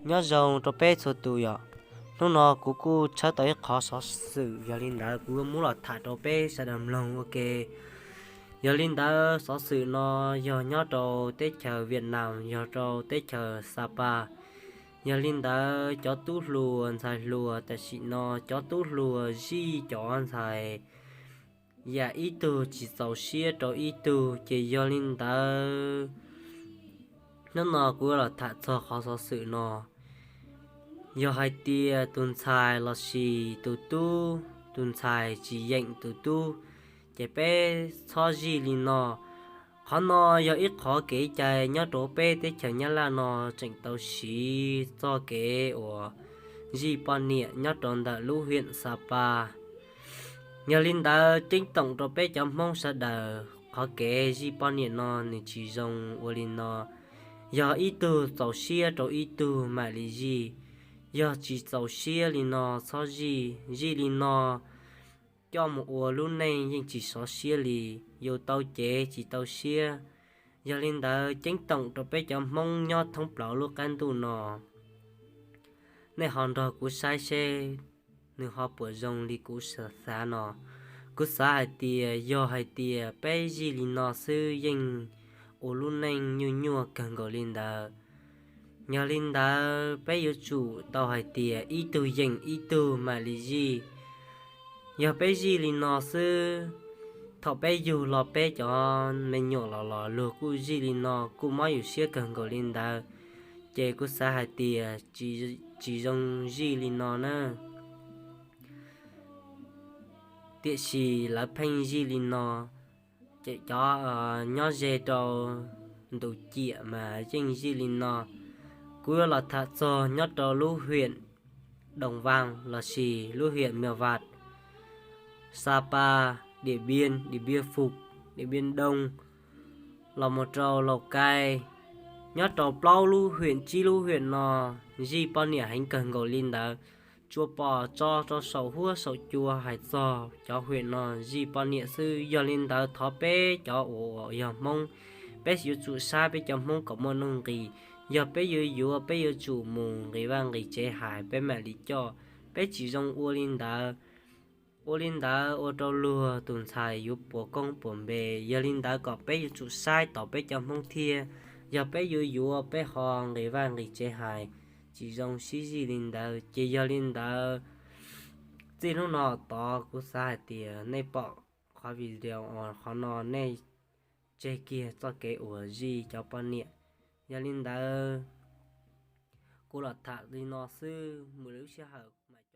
Nyob zoo rau peb txhua tus yom. Hnub no kuv kuj tshawb tau ib qhov xov xwm, yog li ntawd kuv muab los tham rau peb sawv daws mloog ua ke. Yog li ntawd xov xwm no yog nyob rau teb chaws Vietnam, yog rau teb chaws Sapa. Yog li ntawd cov tub hluas ntxhais hluas tam sim no, cov tub hluas zij cov ntxhais yam ib tug tsis txaus siab rau ib tug, ces yog li ntawd hnub no kuv los tham txog qhov xov xwm no. Yog hais tias tus ntxhais los sis tus tub, tus ntxhais tsis yeem tus tub, ces peb txhob zij li no. Qhov no yog ib qhov kev cai nyob rau peb teb chaws Nyab Laj no tseem tau siv txoj kev uas zij poj niam nyob rau ntawm lub hiam Sapa. Yog li ntawd ceeb toom rau peb cov Hmoob sawv daws, qhov kev zij poj niam no nws tsis zoo ua li no. Yog ib tug txaus siab rau ib tug mam li zij. Yog tsis txaus siab li no txhob zij, zij li no coj mus ua lub neej yeej tsis sov siab li, yus tau cev tsis tau siab. Yog li ntawd ceeb toom rau peb cov Hmoob nyob thoob plaws lub qab ntuj no, nej ho nrog kuv saib seb nws ho puas zoo li kuv xav no. Kuv xav hais tias yog hais tias peb zij li no xwb yeej ua lub neej nyuaj nyuaj kawg nkaus li ntawd. Yog li ntawd peb yuav tsum tau hais tias ib tug yeem ib tug mam li zij. Yog peb zij li no xwb, thaum peb yug los peb cov me nyuam los los luag kuj zij li no kuj mob yus siab kawg nkaus li ntawd, ces kuv xav hais tias tsis zoo zij li no na. Tiam sis lawv pheej zij li no, ces cov nyob ze rau ntu ciam mas yeej zij li no. Kuv yuav los tham txog nyob rau lub hiam Doos Vaj lossis lub hiam Mia Vaj, Sapa, Diam Npiab, Diam Npiab Fum, Diam Npiab Doo, los mus rau Laus Kaib. Nyob rau plaub lub hiam tsib lub hiam no zij poj niam heev kawg nkaus li ntawd. Tsuas pom tso rau saum huab saum cua hais txog cov hiam no zij poj niam xwb. Yog li ntawd thov peb cov uas yog Hmoob, peb yuav tsum saib peb cov Hmoob kom muaj nuj nqis. Yog peb yuav yuav, peb yuav tsum mus nqis vaj nqis tsev hais peb mam li coj. Peb tsis zoo ua li ntawd. Ua li ntawd ua rau luag tus ntxhais yuav puas koob puas npe. Yog li ntawd kom peb yuav tsum saib tau peb cov Hmoob thiab. Yog peb yuav yuav, peb ho nqis vaj nqis tsev hais, tsis zoo sib zij li ntawd. Ces yog li ntawd, txij hnub no tod kuv xav hais tias nej pom qhov video qhov no nej tseg kiag txoj kev uas zij cov poj niam. Yog li ntawd, kuv los tham li no xwb, mus lwm lub sij hawm mas